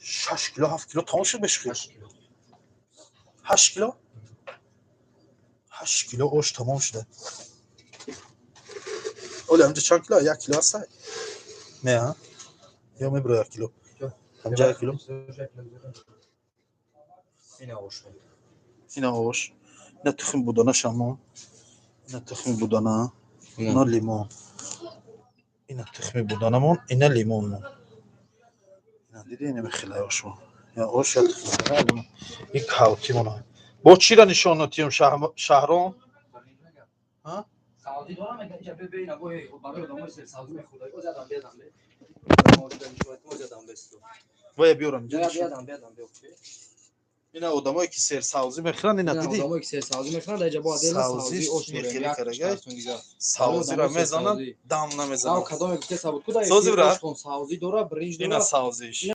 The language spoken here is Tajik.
6 кило, 7 кило тамом шуд бешухӣ. 8 кило, 8 кило ош тамом шуда. Оли ҳамҷа чанд кило? 1 кило ҳаста, не, а ё мебро 1 кило, ҳамҷа 1 кило. Ина ош. Ина ош, ина тухми будана шамон, ина тухми будана, ина лимон, ина тухми буданамон, ина лимонмон. Ина диди, ина мехелай ошмон, я ош, я тухми будана, лимон. Ин кавтимона бо чира нишон нотиём, Шаҳром? Савзӣ дорам, мегӯям, инҷа бибин, або барои одамои серсавзӣ мехӯрда. О, задам, бедам, бе. Мо задам бесту. Вая биёрам. Бедам, бедам, бе. Ина одамое ки серсавзӣ мехӯранд, ина диди. Одамое ки серсавзӣ мехӯранд, дар ҷа бо отдельно савзӣ ош мехӯри карагай. Савзиро мезананд, дам намезананд. Кадоме гуфте сабут куда? Савзӣ бира. Савзӣ дора, бринҷ дора. Ина савзиш.